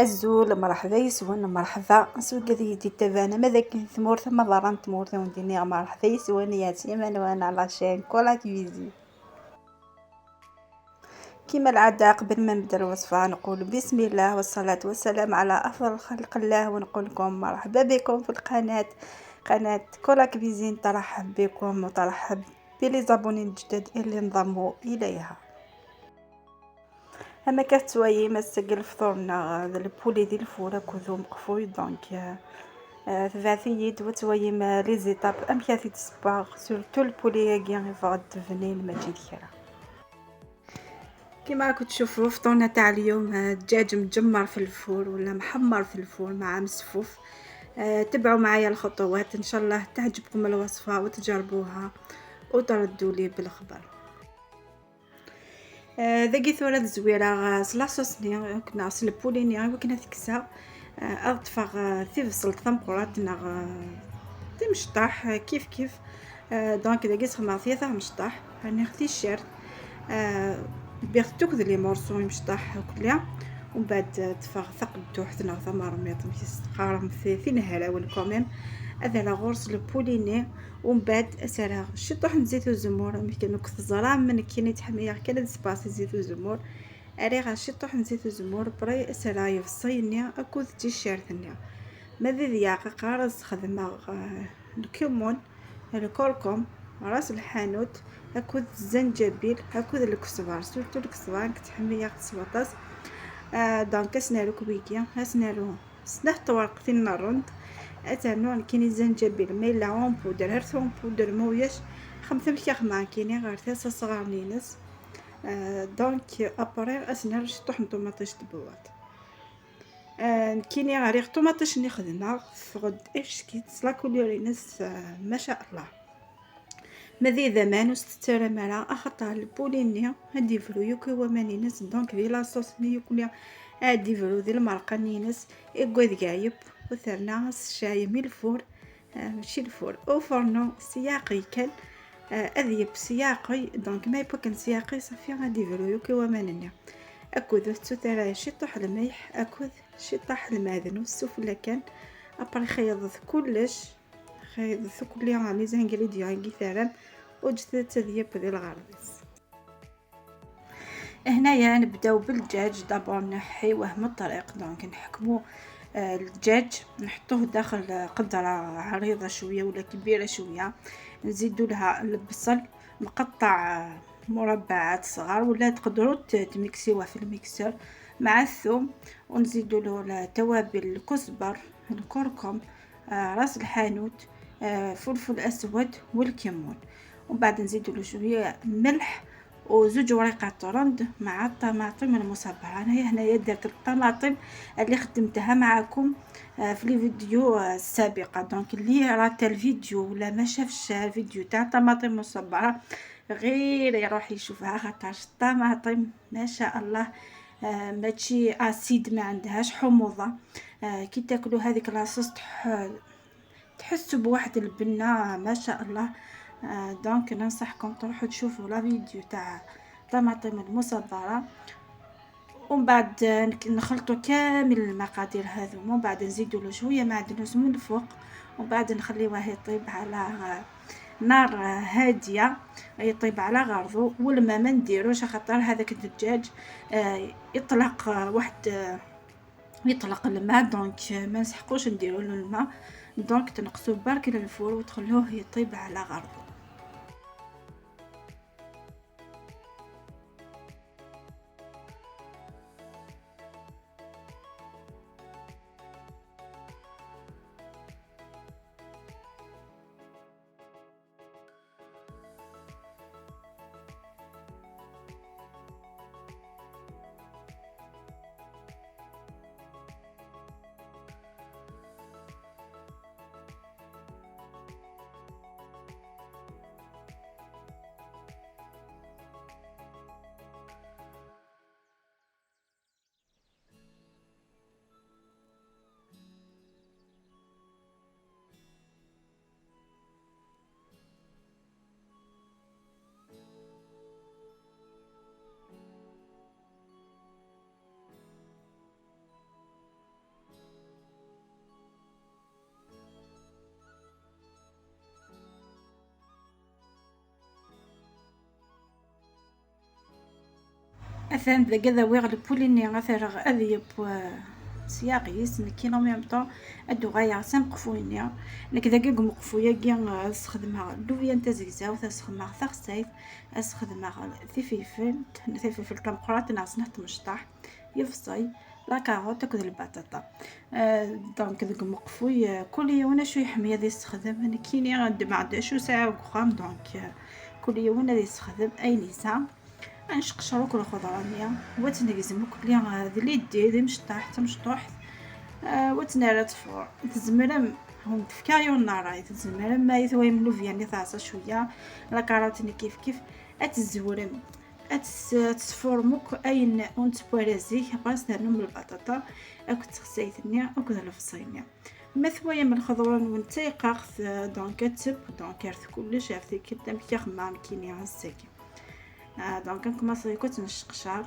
الزول مرحبا يسون مرحبا سوق ذي تبانا ماذا كنت ثمور ثم ضرنت تمور ثم دنيا مرحبا يسون يا سيمان وانا على شين كولا كويزين. كما العادة قبل ما نبدا الوصفة نقول بسم الله والصلاة والسلام على أفضل خلق الله، ونقول لكم مرحبا بكم في القناة، قناة كولا كويزين ترحب بكم وترحب ب les abonnés الجدد اللي انضموا إليها. أما كتوايي ما سجل فطورنا ال poulet ديال ال four كوذو مقفوي، donc تبعثي وتوايي ما les étapes أم كاثي تسباغ surtout ال poulet كي يفغد تفنين ماشي الكرا. كما راكم تشوفوا فطورنا تاع اليوم دجاج مجمر في ال four ولا محمر في ال four مع مسفوف. تبعوا معايا الخطوات ان شاء الله تعجبكم الوصفة وتجربوها وتردوا لي بالخبر. ذاكي ثورة الزويرة la sauce ني كنا ال poulet ني وكنا تكسا اطفغ تيفصل ثمقرات نغ تمشطح كيف كيف. donc ذاكي سخمع ثيثة مشطح راني خدي الشرط بيغتوك les morceaux مشطح كلها، ومن بعد تفغ ثقدوح نغ ثمرميط مكيس في نهراون quand même هذا لا غورس ال poulet ني. ومن بعد اسرا شطح نزيتو الزمور ممكن كنت من كيني تحمية كان سباسي زيتو الزمور اري غا شطح نزيتو الزمور بري اسرا يفصيني اكو تيشيرتني ماذا ذياق قارص خدمة الكمون الكركم راس الحانوت اكو الزنجبيل اكو الكزبر surtout الكزبر كتحمية سبطاس. donc اسنالو كويكيا اسنالو سنحت ورقتين الرند اتانو كاين الزنجبيل mais لا en poudre هرت en poudre موياش خمسة مشي خما كاينين غير ثلاثة صغار نينس. donc après اسنال شطوح طوماطيش تبوات. كاينين غير طوماطيش اللي خدمة فغد ايش كيت la couleur نس ما شاء الله. ماذي زمان وستترى مالا اخطا ال poulet ني هادي فرو يوكي ومانينس donc دي la sauce ني يكوني هادي فرو ديال المرقه نينس اكواد كايب وثرنا الشاي من ال four ماشي ال four au fourneau سياقي كان اذيب سياقي donc ما يبقى سياقي صافي غادي فرو يوكي ومانيني اكوذ تسوترا شي طوح الملح اكوذ شي طاح المعدن والسفلى كان après خيضت كلش خيضت كل les ingrédients كي ثرام وجدت تذيب ديال الغربيس. هنايا نبداو بالدجاج d'abord نحيوه من الطريق donc نحكمو الدجاج نحطوه داخل قدره عريضة شوية ولا كبيرة شوية، نزيدو لها البصل مقطع مربعات صغار ولا تقدروا تميكسيوه في ال mixeur مع الثوم، ونزيدو له التوابل الكزبر الكركم راس الحانوت فلفل اسود والكمون، ومن بعد نزيدو له شوية ملح وزوج ورقات رند مع الطماطم المصبره. انا هنايا درت الطماطم اللي خدمتها معكم في les vidéos السابقة، donc اللي رات الفيديو ولا ما شافش الفيديو تاع الطماطم المصبره غير يروح يشوفها، خاطرش الطماطم ما شاء الله ماشي acide ما عندهاش حموضه. كي تاكلوا هذيك la sauce تحسوا بواحد البنه ما شاء الله. donc ننصحكم تروحوا تشوفوا la vidéo تاع طماطم المصبرة. ومن بعد نخلطوا كامل المقادير هذو، ومن بعد نزيدوا له شوية معدنوس من الفوق، ومن بعد نخليوه يطيب على نار هادية، يطيب على غرضه. والماء ما نديروش خاطر هذاك الدجاج يطلق واحد يطلق الماء، donc ما نسحقوش نديروا له الماء. donc تنقصوا برك لل four وتخلوه يطيب على غرضه. اثان ذا كذا ويغ البوليني غثرغ اذيب سياقيس نكي نو ميم طون ادو غايا سامقفويني نك ذاك مقفويا كي نستخدمها اللوبيا نتا زكزاو تستخدمها تغسايف استخدمها ثيفيفل ثيفيفل تمقرات ناس تمشطح يفصي la carotte اكد البطاطا. donc ذوك مقفوي كل يوم شو يحمي هذا يستخدم نكيني غاد ما عندها شو ساعة وخام. donc كل يوم هذا يستخدم اي نساء نشقشرو كل خضرانيه وتنقزمو كل هذا اللي دير مشطح تمشطوح وتنارا تفور تزمرم هم تفكايو النار تزمرم ما يثوي من لوفياني تعصى شوية la carotte كيف كيف اتزورم اتسفورموك اين اونت بوارازيك باس نرنم البطاطا اكو تغسيتني اكو الفصيني مثوية من الخضران ونتيقاغ. donc تب donc عرفت كلش عرفتي كي كيخمام كيني عساكي. donc نكماسي كنت نشقشار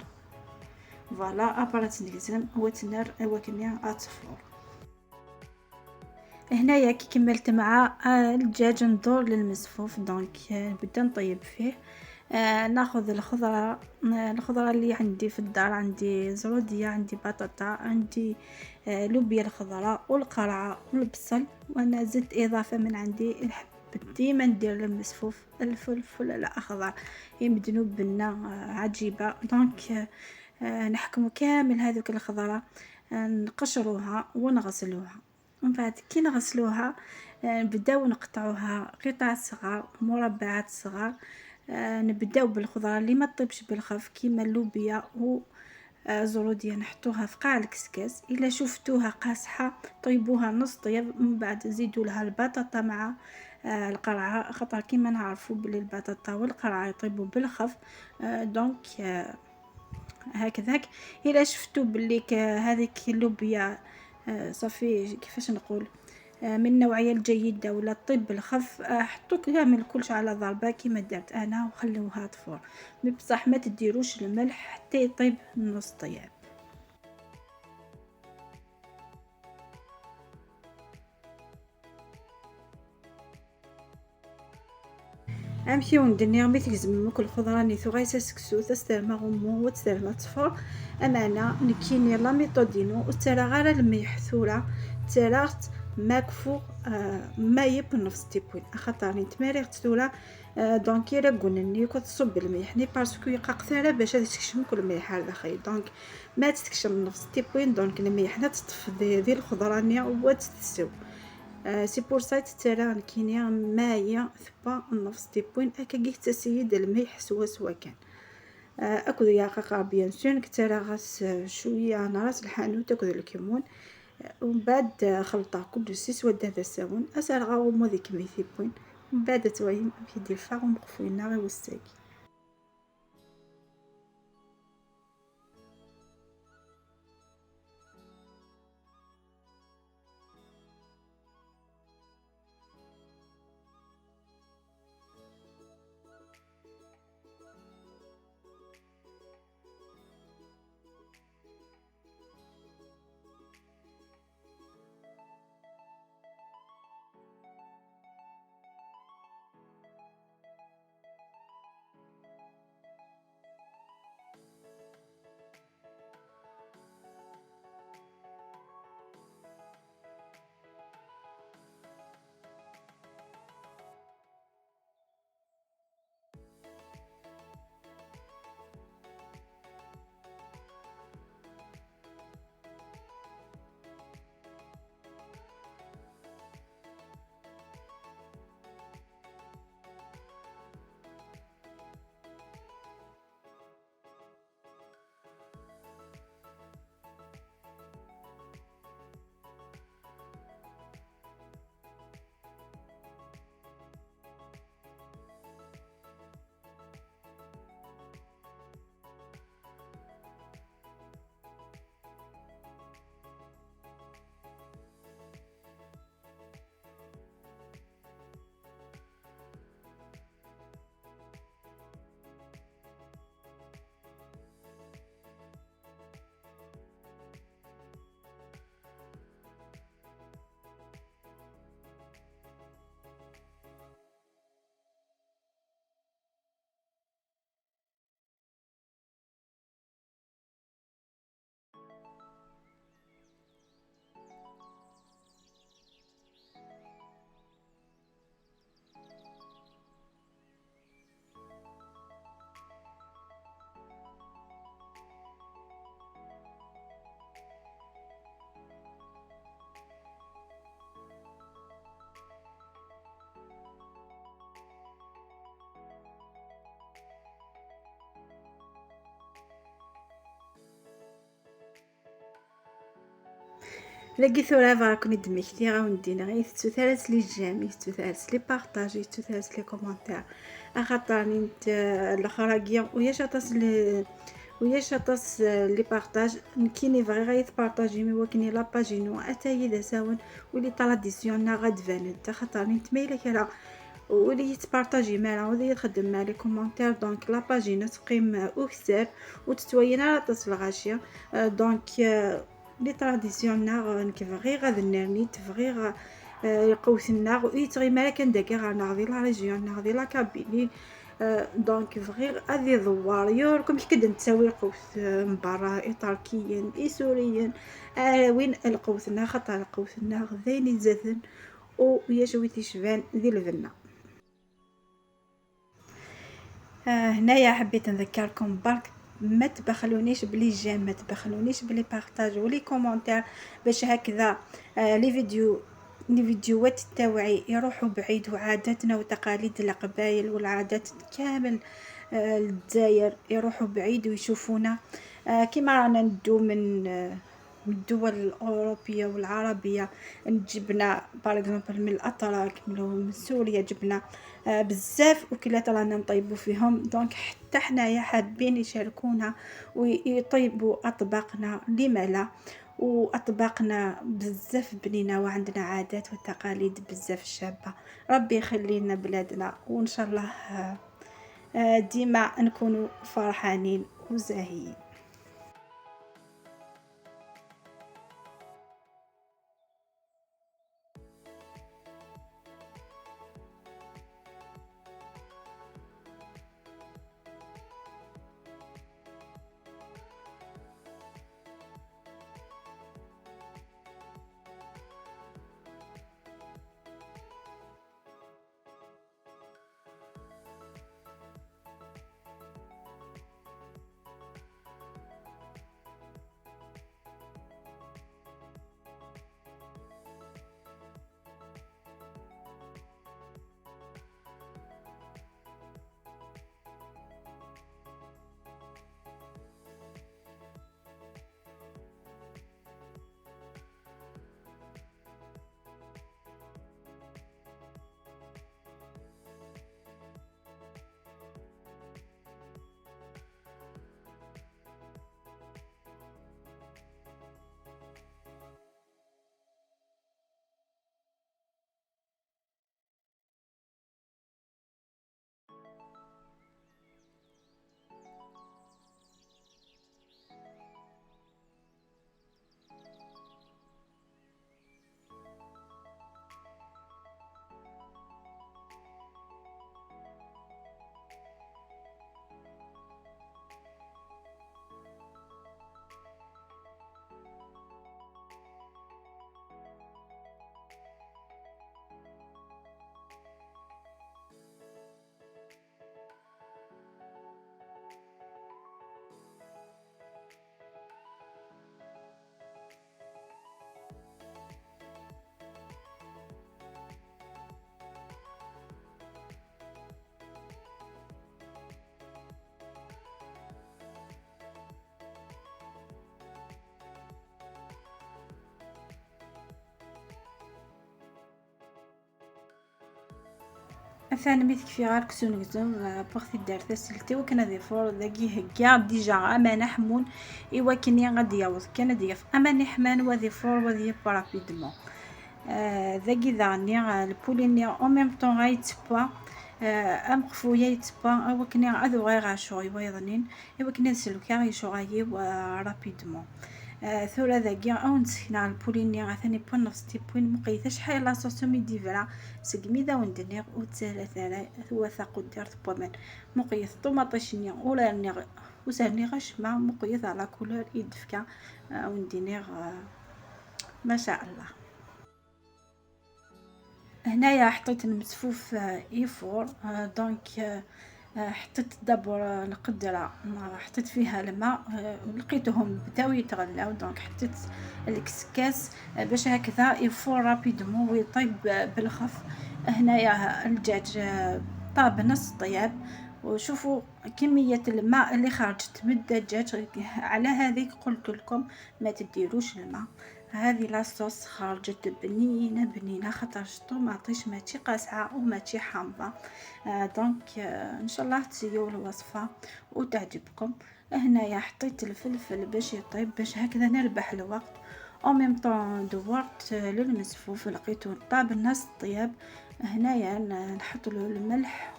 voilà après تنقزم وتنر وكني اتفور. هنايا كي كملت مع الدجاج ندور للمسفوف. donc نبدا نطيب فيه. ناخذ الخضرة اللي عندي في الدار، عندي زروديه، عندي بطاطا، عندي لوبيا الخضراء والقرعه والبصل، وانا زدت اضافه من عندي نحب ديما ندير المسفوف الفلفل الاخضر يمدنو بنا عجيبة. donc نحكمو كامل هذوك الخضرة، نقشروها ونغسلوها، ومن بعد كي نغسلوها نبداو نقطعوها قطع صغار مربعات صغار. نبداو بالخضره اللي ما تطيبش بالخف كيما اللوبيا و زروديه، نحطوها في قاع الكسكاس. الا شفتوها قاصحة طيبوها نص طيب، من بعد زيدوا لها البطاطا مع القرعة، خاطر كيما نعرفوا بلي البطاطا والقرعه يطيبوا بالخف. donc هكذاك. الا شفتوا بلي هذيك اللوبيا صافي كيفاش نقول من النوعية الجيدة ولا الطيب بالخف، حطوا كامل كلش على ضربه كيما درت انا وخلوها تفور، بصح ما تديروش الملح حتى يطيب نص طياب. امشي وندني غمي تلزم كل خضرة ني ثغايسا سكسو تسترما غمو وتسترما تفور. اما انا نكيني la méthode ينو وترى غير الميح ثورة تراغت ماكفو ما يب نفس تيبوين خاطر نتماري ثورة. donc الا قلنا كنت تصب الميح ني parce que يقاق ثورة باش تكشم كل ميح هذا خي. donc ما تتكشم نفس تيبوين. donc الميح تطف دي الخضرة ني وتتسو. c'est pour ça ترى نكينيا مايا ثبا النفس تيبوين اكا كي تسيد الميح سوا سوا كان. اكو يا قاقا bien sûr كترى غاس شوية انا راس الحانوت اكو الكمون، ومن بعد خلطه كل سيس ودا هذا الساون اسال غاو مو ديك ميثيبوين. ومن بعد توايم في دير فاغ ومقفوينا غير وساكي. لاقي ثورة فراكم دمكتي غاوندينا غير ثلاث les j'aime، ثلاث les partages، ثلاث les commentaires. اخاطر نت الاخراكيا وياش اطاس les partages نكيني فغي غير تبارطاجي mais وكني la page نو اتاي ذا ساون و les traditions غاد خاطر نت مايله كرا ولي تبارطاجي مالا ولي يخدم مع les commentaires. donc la page تقيم اكثر وتتوينا طاس الغاشيه. donc les traditions نكفغي غاد نرني تفغي قوتنا ويتغي مالا كان داكا غا la région نغدي la Kabylie. donc فغي غادي دوار يوركم كد نتساوي القوت من برا ايطالكيين اي وين القوتنا خاطر قوتنا غذين يزادن ويا شويتي شبان ذي الفنه. هنايا حبيت نذكركم برك ما تبخلونيش ب les j'aime، ما تبخلونيش ب les partages و les commentaires باش هكذا les فيديوهات تاوعي يروحوا بعيد، وعاداتنا وتقاليد القبايل والعادات كامل الجزائر يروحوا بعيد ويشوفونا. كيما رانا ندو من الدول الاوروبية والعربية، جبنا par exemple من الاتراك من سوريا، جبنا بزاف وكلات رانا نطيبوا فيهم. donc حتى حنايا حابين يشاركونا ويطيبوا اطباقنا، لما لا؟ واطباقنا بزاف بنينه وعندنا عادات وتقاليد بزاف شابه. ربي يخلينا بلادنا وان شاء الله ديما نكونوا فرحانين وزاهيين. أثان ميتك في غار كسون كزوم بوغتي دار تسلتي وكان ذي فور ذاكي هكا déjà أمان حمون إوا كني غادي يعوض كان ديف أمان حمان وذي فور وذي rapidement. ذاكي ذاني ال poulet ني en même temps غايتبا ام قفويا يتبا أو كني أذو غير عشوي ويضنين إوا كني نسلوكا غيشوغايي rapidement. ثورة ذاكي أو نسكنا ال poulet ني غاثاني بوين نفس تي بوين مقيتة شحال la sauce مي ديفرا سقمي ذا وندنيغ وتسالة ثلاثة قدرت بومن مقيت طوماطيشني ولا نيغ وسهلني غاش مع مقيت على couleur يدفكا وندينيغ ما شاء الله. هنايا حطيت المسفوف يفور. donc حطيت d'abord القدرة حطيت فيها الماء لقيتهم بداو يتغلاو، donc حطيت الكسكاس باش هكذا يفور rapidement ويطيب بالخف. هنايا الدجاج طاب نص طياب وشوفوا كمية الماء اللي خرجت من الدجاج، على هذيك قلت لكم ما تديروش الماء. هذه la sauce خرجت بنينه بنينه، خاطرش الطوماطيش ماشي قاصعه وماشي حامضه. donc ان شاء الله تسيو الوصفة وتعجبكم. هنايا حطيت الفلفل باش يطيب، باش هكذا نربح الوقت. au même temps دورت للمسفوف لقيته طاب الناس الطياب. هنايا نحط له الملح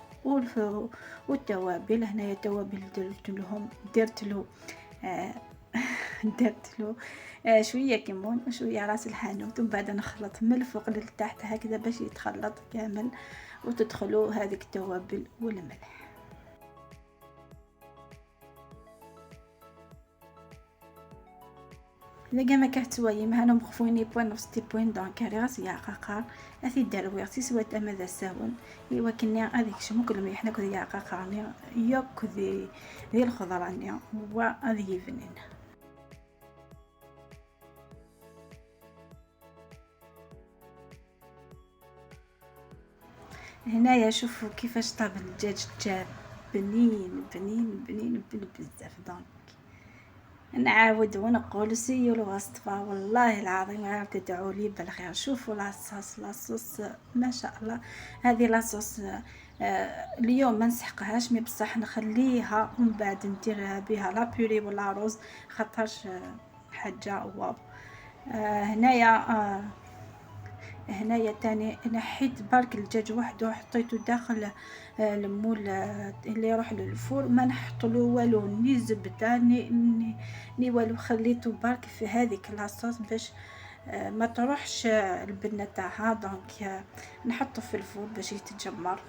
والتوابل. هنايا التوابل درت له درت له شوية كمون وشوية راس الحانوت، ومن بعد نخلط من الفوق للتحت هكذا باش يتخلط كامل وتدخلوا هذيك التوابل والملح. إذا ما كحتوايم هانو مخفويني بوين نفس تي بوين دونك غاس يا قاقار أثي دارويغ تيسوات أما ذا ساون إوا كني هذيك شمو كل ما حنا كذي يا قاقارني ياك ذي ذي الخضرانية هو هذي يفنين. هنايا شوفوا كيفاش طاب الدجاج، جا بنين بنين بنين بنين بزاف. donc نعاود ونقول سيو الوصفة والله العظيم غير تدعوا لي بالخير. شوفوا la sauce، la sauce ما شاء الله. هذه la sauce اليوم ما نسحقهاش، mais بصح نخليها ومن بعد ندير بها la purée ولا روز، خاطرش حاجة واو. هنايا تاني نحيت برك الدجاج وحده حطيته داخل ال moule اللي يروح لل four، ما نحط له والو ni زبدة ni والو، خليته برك في هذيك la sauce باش ما تروحش البنه تاعها. donc نحطه في ال four باش يتجمر.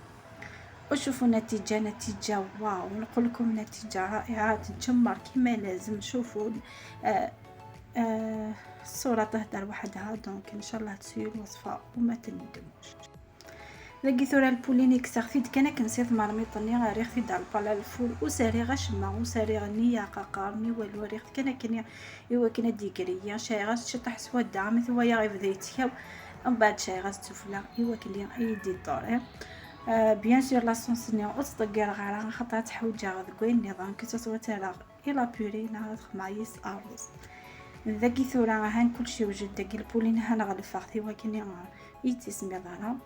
وشوفوا نتيجة، نتيجة واو، نقول لكم نتيجة رائعة، تتجمر كما لازم. شوفوا الصورة تهدر وحدها. donc ان شاء الله تسيو الوصفة وما تندموش. لقيتو راه ال poulet ني كسرتيد كان كنسيت مرميطني غير خديت على البالا ال four وساري غشمه وساري غني يا قاقارني والو ريخ كان كان ايوا كان ديكريا شاي غاس شطح سوا دعم ثوا يا غير بديت من بعد شاي غاس تفلا ايوا كلي ايدي دوري. bien sûr la sauce ني وتطقر غير خاطر تحوجا غدكوين النظام كي تسوا تاع la purée نهار خمايس ارز. ذاكي ثورا هان كلشي وجد داك ال poulet هان غلفاغ ولكن يتسمي ضرا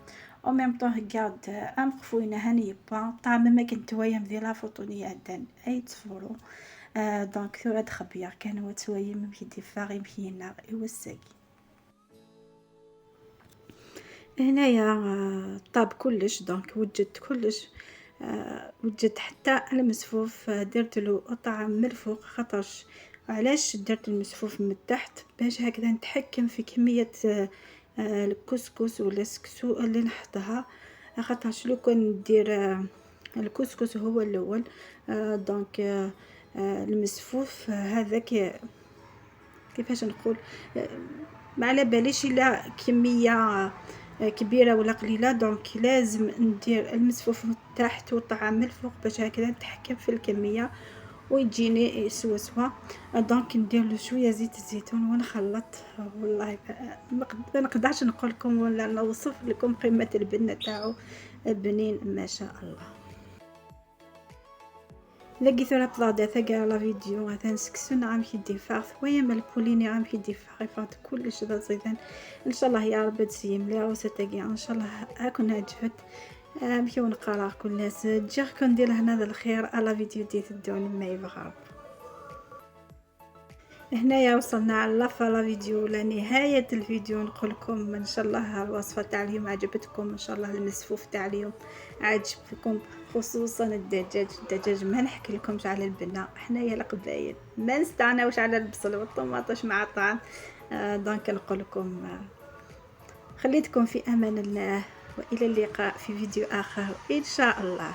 au même temps قاد ام خفوينا هاني يبا طعم ما كنت ويام ديال la photo ني عدن اي تفورو. donc ثورا تخبيا كان وتوايم مكي فاغي مكينا ايوا. هنايا طاب كلش، donc وجدت كلش، وجدت حتى المسفوف درت له طعم من الفوق. خاطرش علاش درت المسفوف من التحت؟ باش هكذا نتحكم في كمية الكسكس ولا السكسو اللي نحطها، خاطرش لو كان ندير الكسكس هو الاول donc المسفوف هذاك كيفاش نقول ما على باليش الا كمية كبيرة ولا قليله. donc لازم ندير المسفوف من التحت والطعام من الفوق باش هكذا نتحكم في الكمية ويجيني سوا سوا. donc ندير له شوية زيت الزيتون ونخلط. والله ما نقدرش نقول لكم ولا نوصف لكم قيمة البنه تاعو، بنين ما شاء الله. لقيتو راه بلادا ثقا la vidéo غادا نسكسو نعم كي ديفار ثويا مال البوليني عام كي ديفار فات كلش ذا زيدان. ان شاء الله يا رب تسيم لي روسيتاكي ان شاء الله اكون عجبت نمشيو نقرا كل الناس جيغ كندير هنا الخير على فيديو ديال الدون ما يبغى. هنايا وصلنا على la fin la vidéo لنهاية الفيديو. نقول لكم ان شاء الله الوصفة تاع اليوم عجبتكم، ان شاء الله المسفوف تاع اليوم عجبكم، خصوصا الدجاج. الدجاج ما نحكي لكمش على البنه، حنايا القبايل ما نستعناوش على البصل والطماطش مع الطعام. donc نقول لكم خليتكم في امان الله، والى اللقاء في فيديو اخر ان شاء الله.